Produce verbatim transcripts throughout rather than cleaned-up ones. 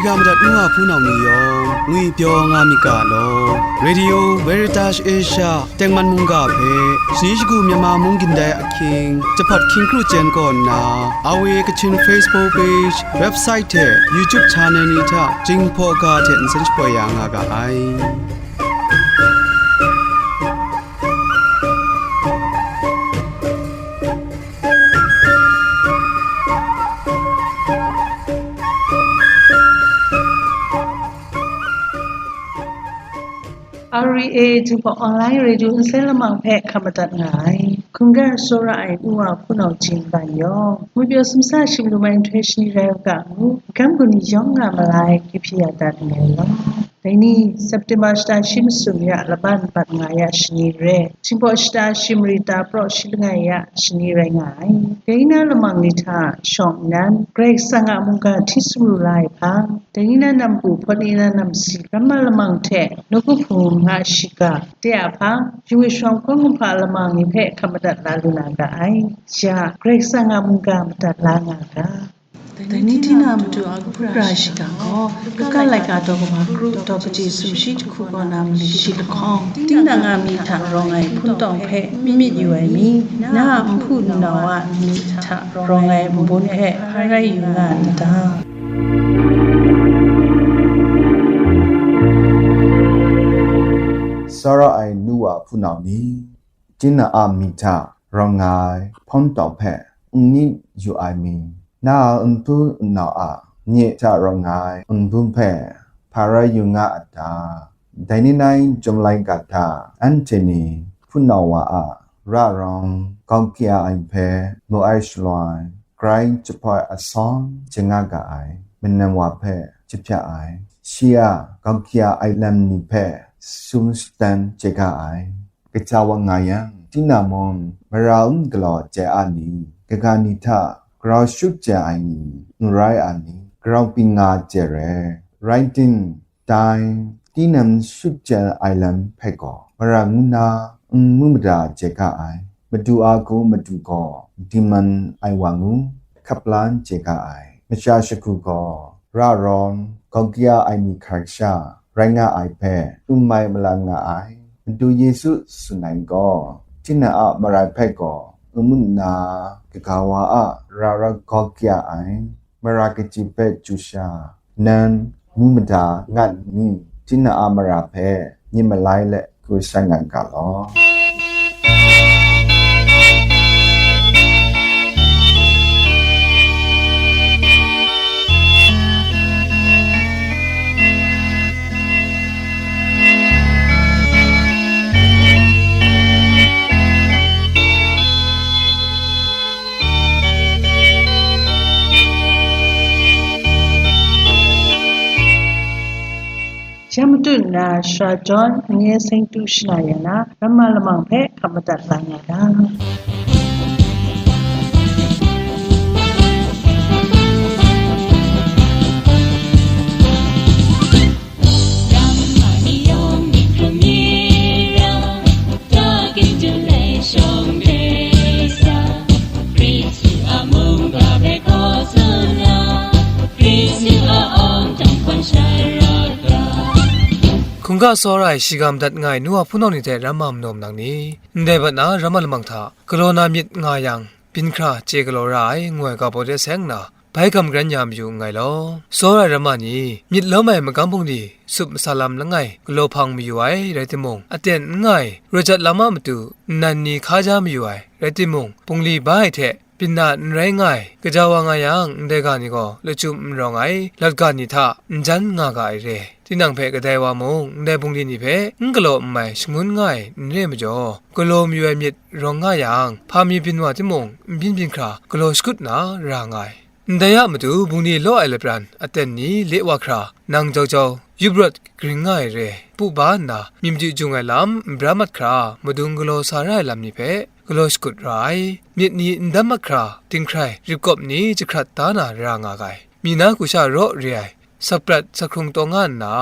Ya madat nu wa hpunau ni yawng ngwipyaw nga myit ga law. Radio Veritas Asia tengman mungga hpe shani shagu Myanmar mung gindai ahkying jahpat hkying kru chyen kaw nna, awe Kachin Facebook page, website hte YouTube channel ni hta Jinghpaw ga hte nsen shapoi ya nga ga ai. R V A Jinghpaw Online Radio nsen lamang hpe hkap madat nga ai. Hkungga tsawra ai nu wa hpunau Jin Ban yawng, ngwipyaw sumsa shim lu ai nhtoi shani rai u ga ngu, magam gun ni yawng nga malai, kyu hpyi ya dat nngai law. Dai ni, September shata shi masum ya laban bat nga ya shani re, Jinghpaw shata shi mari ta praw shi langai ya shani rai nga ai. Dai na lamang ni hta shawng nnan, Karai Kasang a mungga hti sumru la ai hpang, dai ni na nampu, hpawt ni na namsi, ramma lamang hte nawku hpung nga shiga, de a hpang, shingwi shawng hpawng kumhpa lamang ni hpe hkap madat la lu na ga ai. Ya, Karai Kasang a mungga madat la nga ga. Dai ni tinang Madu a kabu gara shiga gaw, luka laika daw kaba kru daw kaji sumshi jahku kaw na mali shi lahkawng, tinang a myi hta rawng ai hpun tawng hpe n myit yu ai mi, na a nhpu nnau a myi hta rawng ai nbun hpe hpa rai yu nga n ta? Tsawra ai nu wa hpunau ni, tinang a myi hta rawng ai hpun tawng hpe n myit yu ai mi, na a nhpu nnau a myi hta rawng ai nbun hpe hpa rai yu nga a ta? Dai ni nai, Chyum Laika hta anhte ni hpunau wa a ra rawng gawk ya ai hpe mu ai shaloi, grai jahpoi asawng chye nga ga ai, manam wa hpe jahpya ai, shi a gawk ya ai lam ni hpe sum shadan chye ga ai. Kaja wa nga yang, tinang mung mara n galaw chye a ni? Kaga ni hta grau shut chye ai ni n rai a ni? Grau pyi nga chye re. Rai ting, dai, tinang shut chye ai lam hpe gaw, mara ngu na n mu mada chye ga ai. Madu a hku madu gaw dingman ai wa ngu, hkap lan chye ga ai. Masha shagu gaw ra rawng gawk ya ai ni hkra sha rai nga ai hpe, tsun mai malang nga ai. Madu Yesu tsun ai gaw, tinang a marai hpe gaw n mu nna, kaga wa a ra rawng gawk ya ai mara kaji hpe chyu sha, nan mu mada nga n ni? Tinang a mara hpe myit malai let kru sai nga ga law. Ya matut nna, Sara John, Anye Seng Tu Shana Yan a Ramma Lamang hpe hkap madat la nga ga. Hkungga tsawra ai shiga madat nga ai nu wa hpunau ni hte ramma manaw manang ni, ndai bat na ramma lamang hta galaw na myit nga yang, byin hkra chye galaw ra ai, ngu ai ga baw de seng nna, bai gam garan ya mayu nngai law. Tsawra ai ramma ni, myit lawm ai magam bungli sup masa lam langai galaw hpang mayu ai rai timung, aten n nga ai, raw jat lam a matu nnan ni hka ja mayu ai rai timung, bungli ba ai hte byin na n rai nga ai, gaja wa nga yang, ndai ga ni gaw lachyum n rawng ai, lawt ga ni hta n jan nga ga ai re. Tinang hpe kadai wa mung, ndai bungli ni hpe n galaw n mai shangun nga ai n re majaw, galaw mayu ai myit rawng nga yang, hpa mi byin wa timung, n byin byin hkra galaw shakut na ra nga ai. Ndai a matu bungli law ai lapran aten ni le wa hkra, nang jau jau, yup rawt gring nga ai re, pu ba nna, myi madu jung ai lam n bra mat hkra, madung galaw sa ra ai lam ni hpe galaw shakut ra ai. Myit ni n dam mat hkra, dinghkrai, ripkawp ni jahkrat da na ra nga ga ai. Mi na hku sha raw re ai, saprat sahkrung taw nga nna,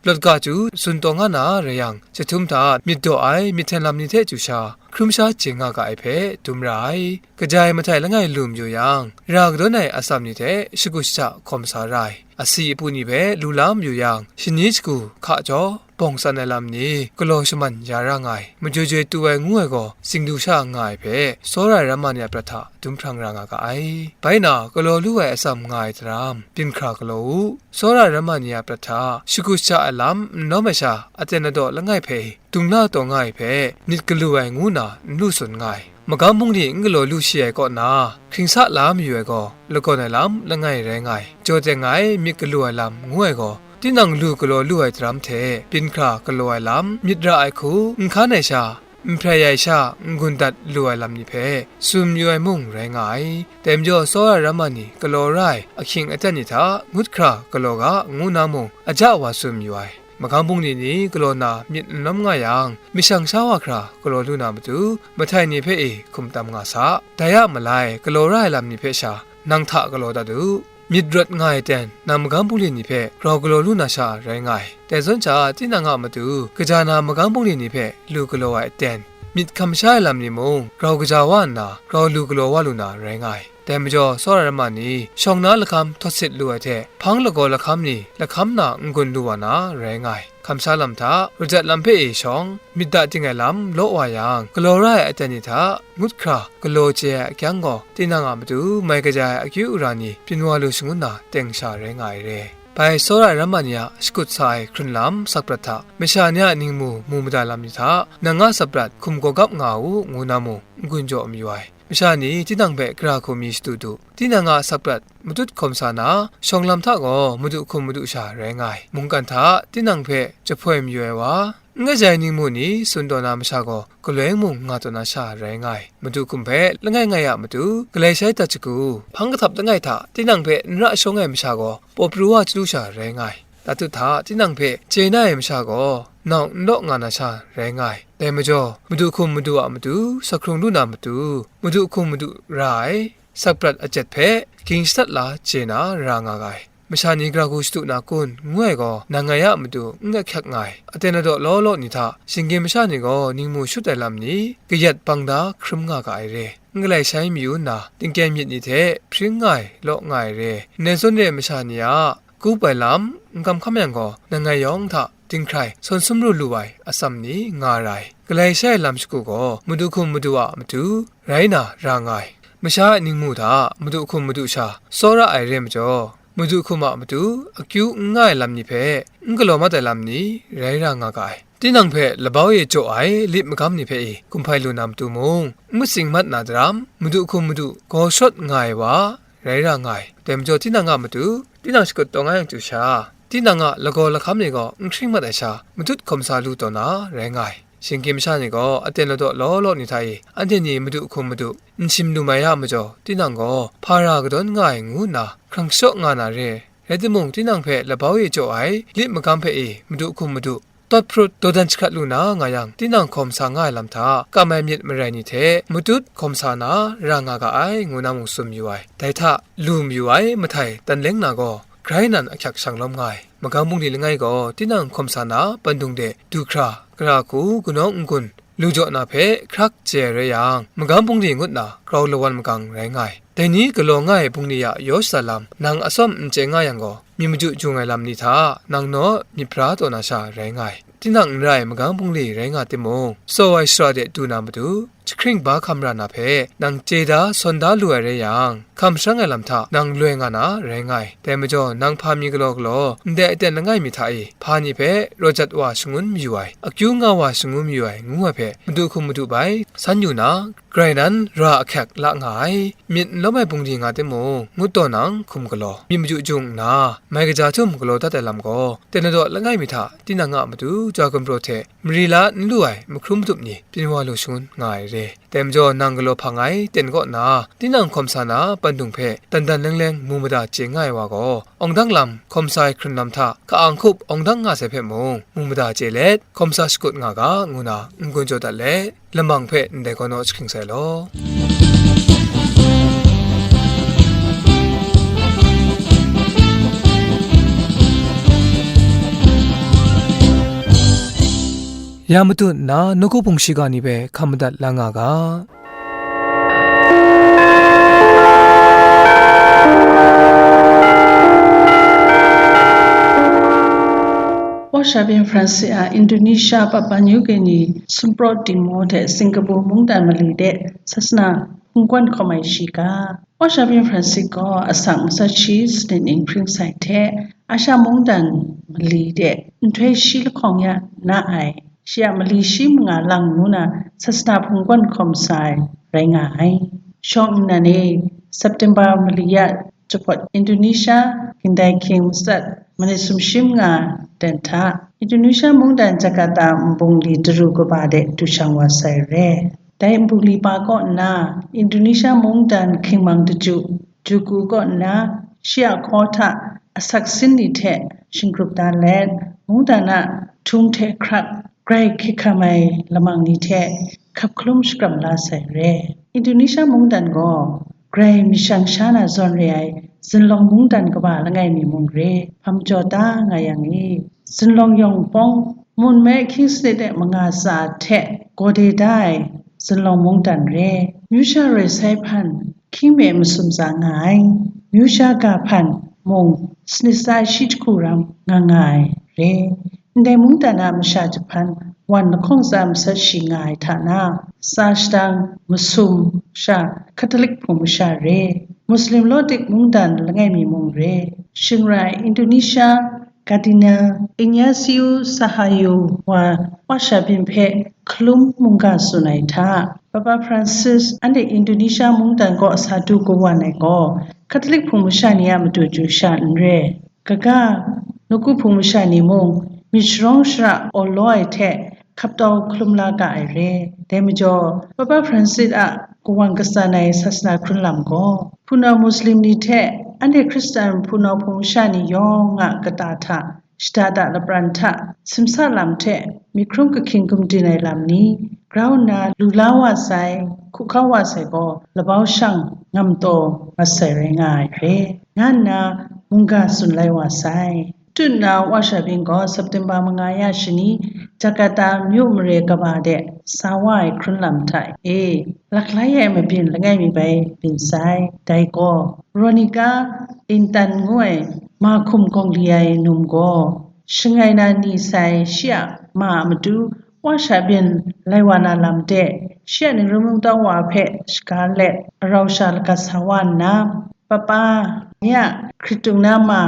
lawt ga chyu tsun taw nga na rai yang, jahtum hta myit daw ai, myit hten lam ni hte chyu sha, hkrum sha chye nga ga ai hpe dum ra ai. Kaja ai mahtai langai lu mayu yang, ra kadawn ai atsam ni hte shagu shata hkawm sa ra ai. asi apu ni hpe lu la mayu yang, shani shagu hka jaw bawng tsan ai lam ni galaw shaman ya ra nga ai, majoi joi tu ai ngu ai gaw, zingdu sha nga ai hpe, tsawra ai ramma ni a prat hta dum hprang ra nga ga ai. Bai na, galaw lu ai atsam nga ai daram, byin hkra galaw u. Tsawra ai ramma ni a prat hta shakut sha ai lam n lawm ai sha, aten adaw langai hpe dung la taw nga ai hpe, myit galu ai ngu na n lu tsun nga ai. Magam bungli n galaw lu shi ai kaw na, hkring sa la mayu ai gaw, lagawn ai lam langai rai nga ai. Jaw teng ai myit galu ai lam ngu ai gaw, tinang lu galaw lu ai daram hte byin hkra galaw ai lam, myit ra ai hku n hkan ai sha, n hprai ai sha, n-gun dat lu ai lam ni hpe tsun mayu ai mung rai nga ai. Dai majaw, tsawra ai ramma ni galaw ra ai ahkying aten ni hta ngut hkra galaw ga, ngu na mung aja wa tsun mayu ai. Magam bungli ni galaw na myit n lawm nga yang, mashang sha wa hkra galaw lu na matu, mahtai ni hpe e hkum tam nga sa. Dai a malai, galaw ra ai lam ni hpe sha, nang hta galaw dat u. Myit rawt nga ai ten, nang magam bungli ni hpe grau galaw lu na sha rai nga ai. Dai zawn sha, tinang a matu, kaja na magam bungli ni hpe lu galaw ai aten, myit hkam sha ai lam ni mung, grau kaja wa nna, grau lu galaw wa lu na rai nga ai. Dai majaw, tsawra ai ramma ni shawng na lahkam htawt sit lu ai hte, hpang lagaw lahkam ni lahkam na n-gun lu wa na rai nga ai. Hkam sha lam hta, rajat lam hpe e shawng, myit da ting ai lam law wa yang, galaw ra ai aten ni hta ngut hkra galaw chye ai akyang gaw, tinang a matu mai kaja ai akyu ara ni byin wa lu shangun na teng sha rai nga ai re. Bai tsawra ai ramma ni a shakut sa ai hkrun lam sakprat hta, masha ni a ningmu mu mada lam ni hta, nang a sakprat hkum gawgap nga u, ngu na mung n-gun jaw mayu ai. Masha ni tinang hpe gara hku mi shadu du. Tinang a sakprat matut hkawm sa na, shawng lam hta gaw madu hkum madu sha rai nga ai. Mungkan hta tinang hpe jahpoi mayu ai wa, n kaja ai ningmu ni tsun taw na masha gaw galoi mung nga taw na sha rai nga ai. Madu hkum hpe langai ngai a matu, galai shai dat shagu, hpang kahtap langai hta tinang hpe n ra shawng ai masha gaw paw pru wa chyalu sha rai nga ai. Tatu hta tinang hpe chye na ai masha gaw nau n law nga na sha rai nga ai. Dai majaw, madu hkum madu a matu, sa hkrung lu na matu, madu hkum madu ra ai, sakprat ajet hpe ging shadat la chye na ra nga ga ai. Masha ni gara hku shadu na kun, ngu ai gaw, nang ngai a matu n ahkyak nga ai. Aten adaw law law ni hta, shinggyim masha ni gaw ningmu shut ai lam ni, kayat bang da hkrum nga ga ai re. N galai shai mayu nna, tingkyai myit ni hte hpring nga ai, law nga ai re. Ndai zawn re ai masha ni a, kup ai lam n kam hkam yang gaw, nang ngai yawng hta dinghkrai sawn sumru lu ai atsam ni nga ra ai. Galai shai ai lam shagu gaw, madu hkum madu a matu rai na ra nga ai. Masha a ningmu hta madu hkum madu sha tsawra ai re majaw, madu hkum a matu akyu n nga ai lam ni hpe n galaw mat ai lam ni rai ra nga ga ai. Tinang hpe labau e jaw ai lit magam ni hpe e gumhpai lu na matu mung, n matsing mat na daram, madu hkum madu gaw shawt nga ai wa, rai ra nga ai. Dai majaw, tinang a matu, tinang shakut taw nga yang chyu sha, tinang a lagaw lahkam ni gaw n hkring mat ai sha, matut hkawm sa lu taw na rai nga ai. Shinggyim masha ni gaw aten ladaw law law ni hta e, anhte ni madu hkum madu, n shim lu mai a majaw, tinang gaw hpa ra kadawn nga ai ngu nna hkrang shaw nga na re. Rai timung, tinang hpe labau e jaw ai lit magam hpe e madu hkum madu, tawt hprut dawdan jahkrat lu na nga yang, tinang hkawm sa nga ai lam hta kam ai myit marai ni hte matut hkawm sa na ra nga ga ai, ngu na mung tsun mayu ai. Dai hta lu mayu ai mahtai tan leng na gaw, grai nan ahkyak shang lawm nga ai. Magam bungli langai gaw tinang hkawm sa na pandung de du hkra, gara hku, kanawng n-gun, lu jaw na hpe hkrak chye ai rai yang, magam bungli ngut na grau lawan magang rai nga ai. Dai ni galaw nga ai bungli a yaw shada lam nang atsawm n chye nga yang gaw, myit maju jung ai lam ni hta nang naw myit bra taw na sha rai nga ai. Tinang n ra ai magam bungli rai nga timung, tsaw ai shara de du na matu, jahkring ba hkam ra na hpe nang chye da sawn da lu ai rai yang, hkam sharang ai lam hta nang loi nga na rai nga ai. Dai majaw, nang hpa mi galaw galaw, ndai aten langai mi hta e, hpa ni hpe raw jat wa shangun mayu ai, akyu nga wa shangun mayu ai, ngu ai hpe, madu hkum madu bai san yu na, grai nan ra ahkyak la nga ai. Myit n lawm ai bungli nga timung, ngut taw nang hkum galaw, myit maju jung nna, mai kaja htum galaw dat ai lam gaw, ten ladaw langai mi hta tinang a matu, chyoi gumhpraw hte mari la n lu ai mahkrum matup ni byin wa lu shangun nga ai re. Dai majaw, nang galaw hpang ai ten kaw na, tinang hkawm sa na pandung hpe dan dan leng leng mu mada chye nga ai wa gaw, awng dang lam hkawm sa ai hkrun lam hta ka-ang hkup awng dang nga sai hpe mung, mu mada chye let, hkawm sa shakut nga ga, ngu na n-gun jaw dat let, lamang hpe ndai gaw naw jahkring sai law. Ya matu nna nawku hpung shiga ni hpe hkam madat la nga ga. Washa Byen Francis a Indonesia, Papua New Guinea, Sumpraw Timor hte Singapore mungdan mali de sasana hpung gawn hkawm ai shiga. Washa Byen Francis gaw asak matsat shi sanit ning hpring sai hte, Asha mungdan mali de nhtoi shi lahkawng ya na ai, shi a mali shi manga lang ngu na sasana hpung gawn hkawm sa ai rai nga ai. Shawng nnan e, September mali ya jahpawt Indonesia, Gindai King matsat manit sumshi manga dan hta, Indonesia mungdan Jakarta nbungli daru kaba de du shang wa sai re. Dai nbungli pa kaw nna, Indonesia mungdan hkingmang daju, Juku kaw nna, shi a hkaw hta asak sin ni hte shinggrup dan let, mungdan a htung hte hkrak, grai hkrit hkam ai lamang ni hte hkap hkalum shakram la sai re. Indonesia mungdan gaw grai mashang sha na zawn re ai zinlawng mungdan kaba langai mi mung re, hpa majaw ta nga yang e, zinlawng yawng pawng, mun me hkying sanit de manga tsa hte gawde da ai zinlawng mungdan re. Myu sha roi sai hpan hkying me masum tsa nga ai. Myu sha ga hpan mung sanit tsa shi jahku ram nga nga ai re. Ndai mungdan a masha jahpan wan lahkawng tsa matsat shi nga ai hta na, tsa shadang masum sha Catholic hpung masha re. Muslim law dik mungdan langai mi mung re. Shing rai Indonesia Cardinal Ignatius Suharyo wa Washa Byen hpe hkalum mungga tsun ai hta, Papa Francis anhte Indonesia mungdan kaw sa du kawan ai gaw, Catholic hpung masha ni a matu chyu sha n re. Kaga, nawku hpung masha ni mung myit sharawng shara awlaw ai hte hkap tau hkalum la ga ai re. Dai majaw, Papa Francis a kawan katsan ai sasana hkrun lam gaw, hpunau Muslim ni hte anhte Hkristan hpunau hpung masha ni yawng a kata hta, shada da lapran hta, simsa lam hte myit hkrum kahkying gumdin ai lam ni, grau nna lu la wa sai, hku hkau wa sai gaw, labau shang ngam taw mat sai rai nga ai re, nga nna mungga tsun lai wa sai. Tut nna Washa Byen gaw September manga ya shani, Jakarta myu mare kaba de sa wa ai hkrun lam hta e, laklai ai mabyin langai mi bai byin sai. Dai gaw, Veronica Intan ngu ai mahkum gawng li ai num gaw, shangai na ni sai shi a ma a matu, Washa Byen lai wa na lam de, shi a ningrum lungtau wa hpe shaga let, arau sha lagat sa wa nna, Papa, nye a hkritung na ma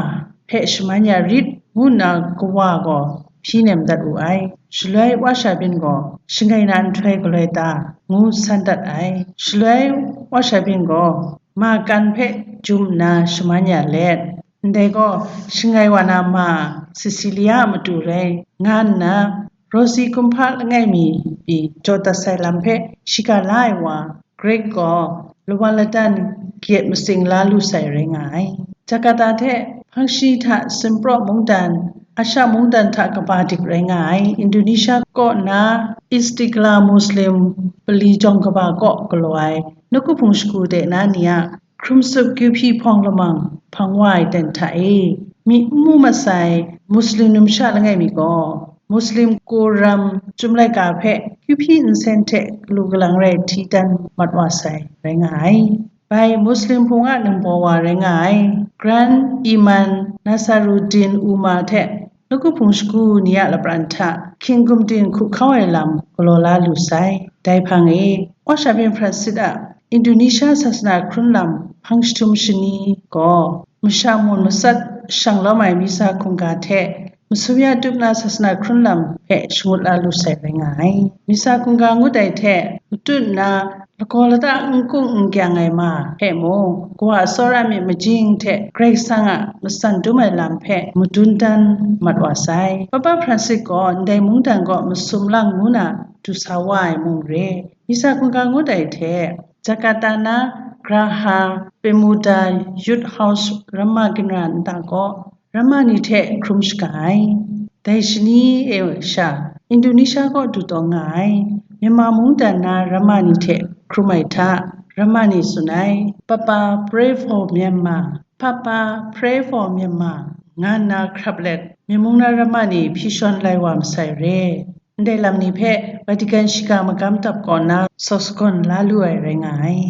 hpe shaman ya rit, ngu nna kawa gaw hpyi nem dat wu ai. Shaloi Washa Byen gaw, shangai na nhtoi galoi ta, ngu san dat ai. Shaloi Washa Byen gaw, ma kan hpe jum nna shaman ya let, ndai gaw, shangai wa na ma Cecilia a matu rai, nga nna, Rosie kumhpa langai mi pyi jaw dat sai lam hpe shiga la ai wa, Greg gaw lawan ladan kayat matsing la lu sai rai nga ai. Jakarta hte hpang shi hta Simpraw mungdan, Asha mungdan hta kaba dik rai nga ai, Indonesia kaw na Istiqlal Muslim pali jawng kaba kaw galaw ai, nawku hpung shagu de na ni a hkrum tsup kyu hpyi hpawng lamang hpang wa ai ten hta e, myi n mu masai Muslim numsha langai mi gaw, Muslim Quran chyum laika hpe kyu hpyi nsen hte galu galang rai hti dan mat wa sai rai nga ai. Bai Muslim hpung a ningbaw wa rai nga ai Grand Imam Nasaruddin Umar hte nawku hpung shagu ni a lapran hta hkying gumdin hku hkau ai lam galaw la lu sai. Dai hpang e, Washa Byen Francis a Indonesia sasana hkrun lam hpang jahtum shani gaw, masha mun matsat shang lawm ai Misa hkungga hte masum ya tup na sasana hkrun lam hpe shangut la lu sai rai nga ai. Misa hkungga ngut ai hte matut nna lagaw lata n kung n kyang ai ma hpe mung, kawa tsawra myit majing hte Karai Kasang a matsan dum ai lam hpe madun dan mat wa sai. Papa Francis gaw ndai mungdan kaw masum lang ngu na du sa wa ai mung re. Misa hkungga ngut ai hte, Jakarta na Geraha Pemuda Youth House ramma ginra nta kaw, ramma ni hte hkrum shaga ai. Dai shani e sha, Indonesia kaw du taw nga ai, Myanmar mungdan na ramma ni hte hkrum ai hta, ramma ni tsun ai, Papa, pray for Myanmar, Papa, pray for Myanmar, nga nna hkrap let, Myen mung na ramma ni hpyi shawn lai wa masai re. Ndai lam ni hpe Vatican shiga magam dap kaw na sawsagawn la lu ai rai nga ai.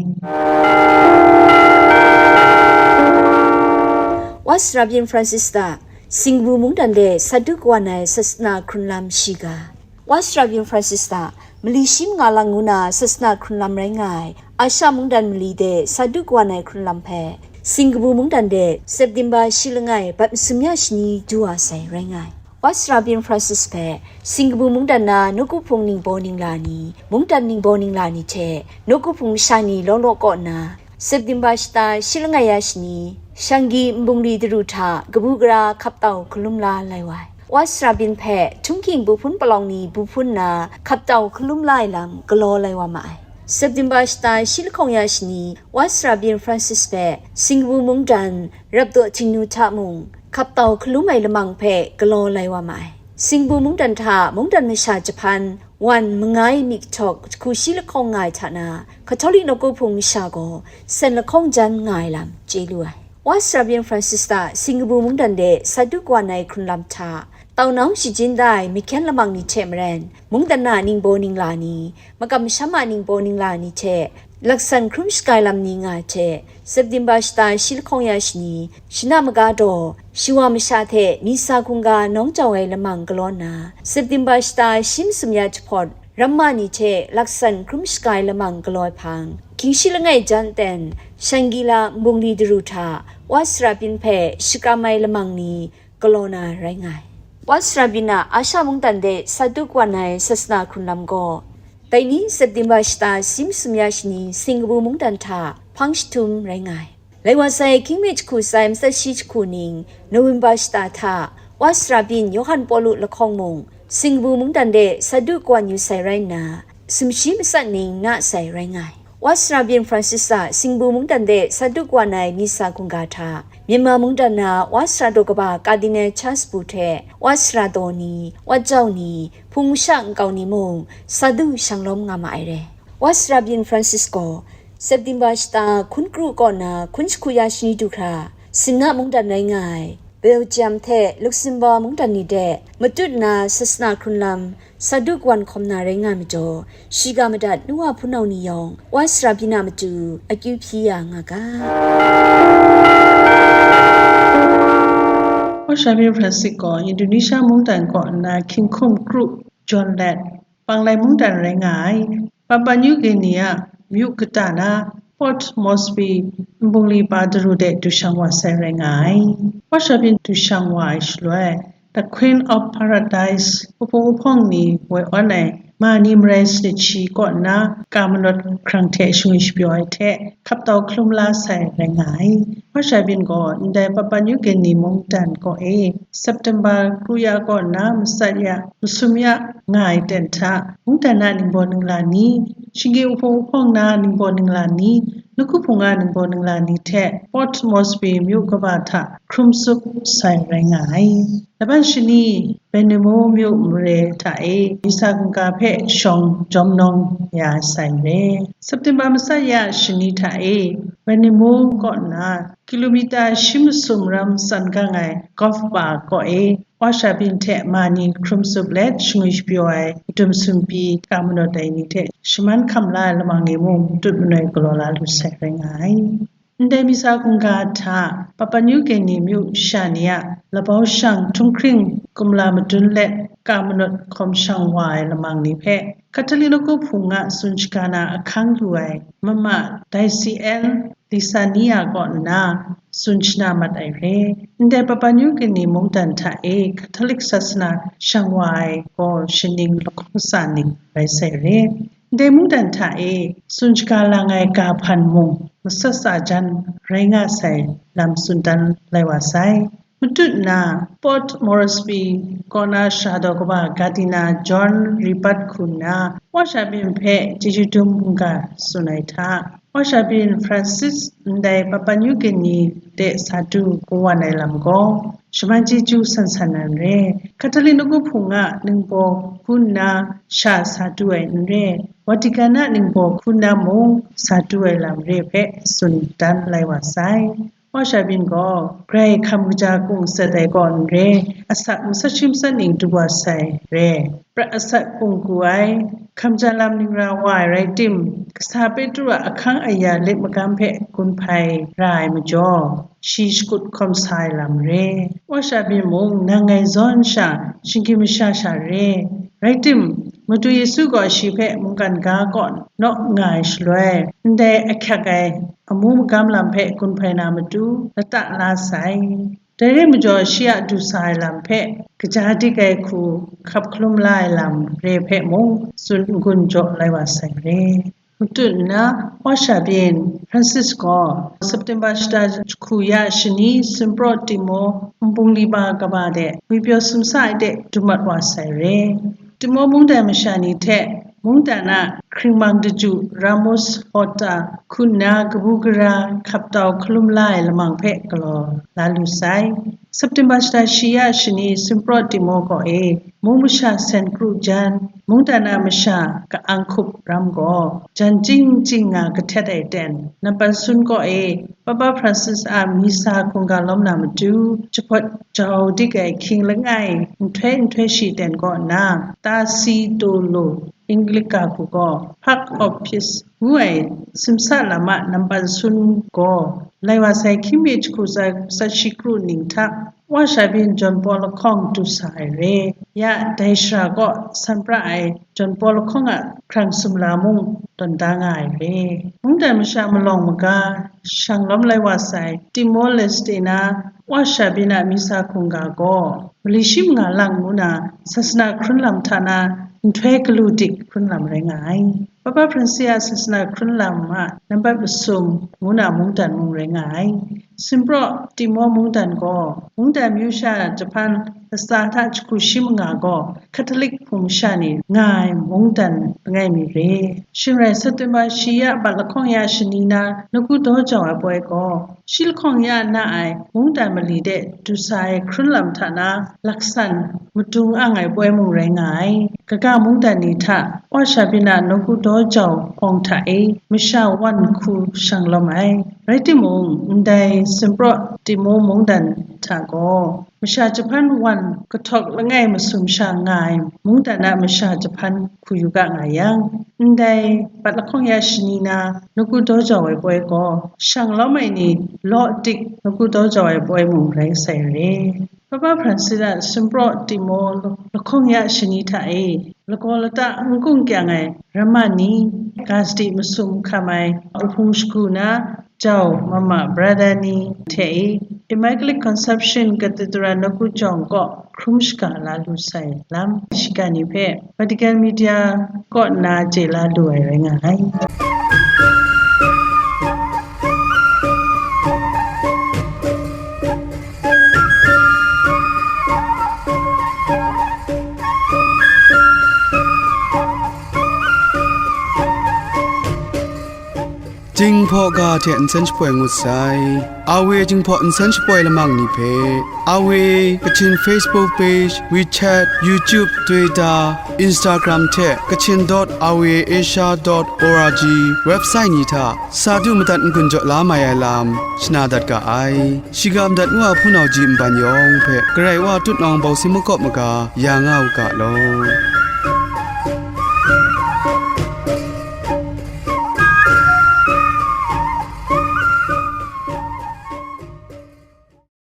Wasra Byin Francis ta, Singkabu mungdan de Sadu kawan ai sasana hkrun lam shiga. Wa Sara byin Francis hta mali shi manga lang ngu na sasana hkrun lam rai nga ai, Asha mungdan mali de Sadu kawan ai hkrun lam hpe Singkabu mungdan de September shi langai bat masum ya shani du wa sai rai nga ai. Wa Sara byin Francis hpe Singkabu mungdan na nawku hpung ningbaw ningla ni, mungdan ningbaw ningla ni hte nawku hpung masha ni law law kaw nna, September shata shi langai ya shani, Shangi nbungli daru hta kabu gara hkaptau hkalum la lai wa ai. Wa Sara byin hpe htunghking buhpun palawng ni buhpun nna hkaptau hkalum la ai lam galaw lai wa ma ai. September shata shi lahkawng ya shani, Wa Sara byin Francis hpe Singkabu mungdan Rapdaw Htingnu hta mung hkaptau hkalum ai lamang hpe galaw lai wa ma ai. Singkabu mungdan hta mungdan masha jahpan wan mangai mi kahtawk jahku shi lahkawng nga ai hta na, Catholic nawku hpung masha gaw sen lahkawng jan nga ai lam chye lu ai. Wa Sara byin Francis hta Singkabu mungdan de Sadu kawan ai hkrun lam hta, taunau shajin da ai mahkyen lamang ni hte maren, mungdan na ningbaw ningla ni, makam masham a ningbaw ningla ni hte laksan hkrum shakai lam ni nga ai hte, September shata shi lahkawng ya shani, shana maga daw, shawa masha hte misa hkungga nawng jau ai lamang galaw nna, September shata shi masum ya jahpawt, ramma ni hte laksan hkrum shakai lamang galaw ai hpang, hkying shi langai jan ten, Shangila nbungli daru hta, Wa Sara byin hpe shakram ai lamang ni galaw na rai nga ai. Wa Sara byin a Asha mungdan de Sadu kawan ai sasana hkrun lam gaw, dai ni September shata shi masum ya shani Singkabu mungdan hta hpang jahtum rai nga ai. Lai wa sai, hkying mi jahku sai matsat shi jahku ning, November shata hta, Wa Sara byin Yawhan Pawlu lahkawng mung, Singkabu mungdan de Sadu kawan yu sai rai nna, sumshi matsat ning na sai rai nga ai. Wa Sara byin Francis a Singkabu mungdan de Sadu kawan ai misa hkungga hta, Myanmar mungdan na Wa Sara daw kaba Cardinal Charles Bo hte, Wa Sara daw ni, Wa jau ni, hpung masha nkau ni mung, Sadu shanglawm nga ma ai re. Wa Sara byin Francis gaw, September shata hkun kru kaw na hkun jahku ya shani du hkra, Sinna mungdan rai nga ai, Belgium hte Luxembourg mungdan ni de matut nna sasana hkrun lam Sadu kawan hkawm na rai nga ai majaw, shiga madat nu wa hpunau ni yawng, Wa Sara byin a matu akyu hpyi ya nga ga. Wa Sara byin Francis gaw Indonesia mungdan kaw nna hkying hkum kru jawn let, Panglai mungdan rai nga ai, Papua New Guinea a myu kata na Port Moresby nbungli pa daru de du shang wa sai rai nga ai. Wa Sara byin du shang wa ai shaloi, The Queen of Paradise, Hpung Hpawng ni woi awn ai ma ni marai sanit shi kaw nna, ka manawt hkrang hte shangwi shapyaw ai hte, hkaptau hkalum la sai rai nga ai. Wa Sara byin gaw ndai Papua New Guinea mungdan kaw e September kru ya kaw nna matsat ya, masum ya nga ai ten hta, mungdan na ningbaw ningla ni, shinggyim hpung hpawng na ningbaw ningla ni, nawku hpung a ningbaw ningla ni hte Port Moresby myu kaba hta hkrum tsup sai rai nga ai. Laban shani, Benemo myu mare hta e misa hkungga hpe shawng jawm nawng ya sai re. September matsat ya shani hta e, Benemo kaw nna kilomita shi masum ram tsan gang ai golf pa kaw e, Wa Sara byin hte ma ni hkrum tsup let shangwi shapyaw ai madum sumpi ka manawt ai ni hte shaman hkam la ai lamang ni mung matut manoi galaw la lu sai rai nga ai. Ndai misa hkungga hta, Papua New Guinea myu sha ni a labau shang htunghkring kumla madun let ka manawt hkawm shang wa ai lamang ni hpe, Catholic nawku hpung a tsun shaga na ahkang lu ai mama Daisy L Lisania kaw nna tsun shana mat ai re. Ndai Papua New Guinea mungdan hta e Catholic sasana shang wa ai gaw shaning lahkawng sa ning rai sai re. Ndai mungdan hta e tsun shaga lang ai ga hpan mung matsat tsa jan rai nga sai lam tsun dan lai wa sai. Matut nna, Port Moresby kaw na sara daw kaba Cardinal John Ribat hku nna, Wa Sara byin hpe chyeju dum mungga tsun ai hta, Wa Sara byin Francis ndai Papua New Guinea de sa du kawan ai lam gaw, shaman chyeju san san nan re. Catholic nawku hpung a ningbaw hku nna sha sa du ai n re, Vatican a ningbaw hku nna mung sa du ai lam re hpe tsun dan lai wa sai. Wa sha byin gaw, grai hkam kaja kung sat ai kaw n re, asak matsat shi matsat ning du wa sai re, prat asak kung ku ai, hkam ja lam ning ra wa ai rai tim, kasa Petru a ahkang aya lit magam hpe gun hpai ra ai majaw, shi shakut hkawm sa ai lam re. Wa sha byin mung nang ngai zawn sha, shinggyim masha sha re. Rai tim, Madu Yesu gaw shi hpe mungkan ga kaw naw nga ai shaloi, ndai ahkyak ai amu magam lam hpe gun hpai na matu lata la sai. Dai rai majaw, shi a du sa ai lam hpe kaja dik ai hku hkap hkalum la ai lam re hpe mung tsun n-gun jaw lai wa sai re. Matut nna, Wa sha byin Francis gaw September shata jahku ya shani Sumpraw Timo nbung li ba kaba de ngwipyaw sumsa ai de dumat wa sai re. Timo mungdan masha ni hte mungdan a hkringmang daju Ramos Horta hku nna kabu gara hkap tau hkalum la ai lamang hpe galaw la lu sai. September shata shi ya shani Sumpraw Timo kaw e mung masha sen kru jan, mungdan a masha ka-ang hkup ram gaw, jan chying chying nga kahtet ai ten, nampan sun kaw e Papa Francis a misa hkungga lawm na matu, jahpawt jau dik ai hkying langai nhtoi nhtoi shi ten kaw nna, ta si to lo Anglika hku gaw, Park of Peace ngu ai simsa lam a nampan sun gaw, lai wa sai hkying mi jahku tsat shi kru ning hta, Wa sha byin John Paul lahkawng du sa ai re. Ya, dai shara kaw san pra ai John Paul lahkawng a hkrang sumla mung tawn da nga ai re. Mungdan masha malawng maga shang lawm lai wa sai Timor-Leste na Wa sha byin a misa hkungga gaw, mali shi manga lang ngu na sasana hkrun lam hta na nhtoi galu dik hkrun lam rai nga ai. Papa Francis a sasana hkrun lam a nambat masum ngu na mungdan mung rai nga ai. Sumpraw Timo mungdan gaw, mungdan myu sha jahpan lasa hta jahku shi manga gaw, Catholic hpung masha ni nga ai mungdan langai mi re. Shing rai, September shi ya bat lahkawng ya shani na nawku daw jau ai poi gaw, shi lahkawng ya na ai mungdan mali de du sa ai hkrun lam hta na laksan madung ang ai poi mung rai nga ai. Kaga mungdan ni hta Wa sha byin a nawku daw jau hpawng hta e masha wan hku shang lawm ai. Rai timung, ndai Sumpraw Timo mungdan hta gaw, masha jahpan wan kahtawk langai masum sha nga ai mungdan a masha jahpan hku yu ga nga yang, ndai bat lahkawng ya shani na nawku daw jau ai poi gaw, shang lawm ai ni law dik nawku daw jau ai poi mung rai sai re. Papa Francis a Sumpraw Timo lahkawng ya shani hta e, lagaw lata n-gung kyang ai ramma ni, ga sadi masum hkam ai, ahpung shagu na jau mama brada ni hte e, Immaculate Conception Cathedral nawku jawng kaw hkrum shaga la lu sai lam, shiga ni hpe Vatican Media kaw nna je la lu ai rai nga ai. Jinghpaw ga hte nsen shapoi ngut sai. Awe Jinghpaw nsen shapoi lamang ni hpe, Awe Kachin Facebook page, WeChat, YouTube, Twitter, Instagram hte Kachin dot awe asia dot org website ni hta sa du madat n-gun jaw la mai ai lam shana dat ga ai. Shiga madat ngu a hpunau ji nban yawng hpe Karai Wa tutnawng bawsi makawp maga ya nga u ga law.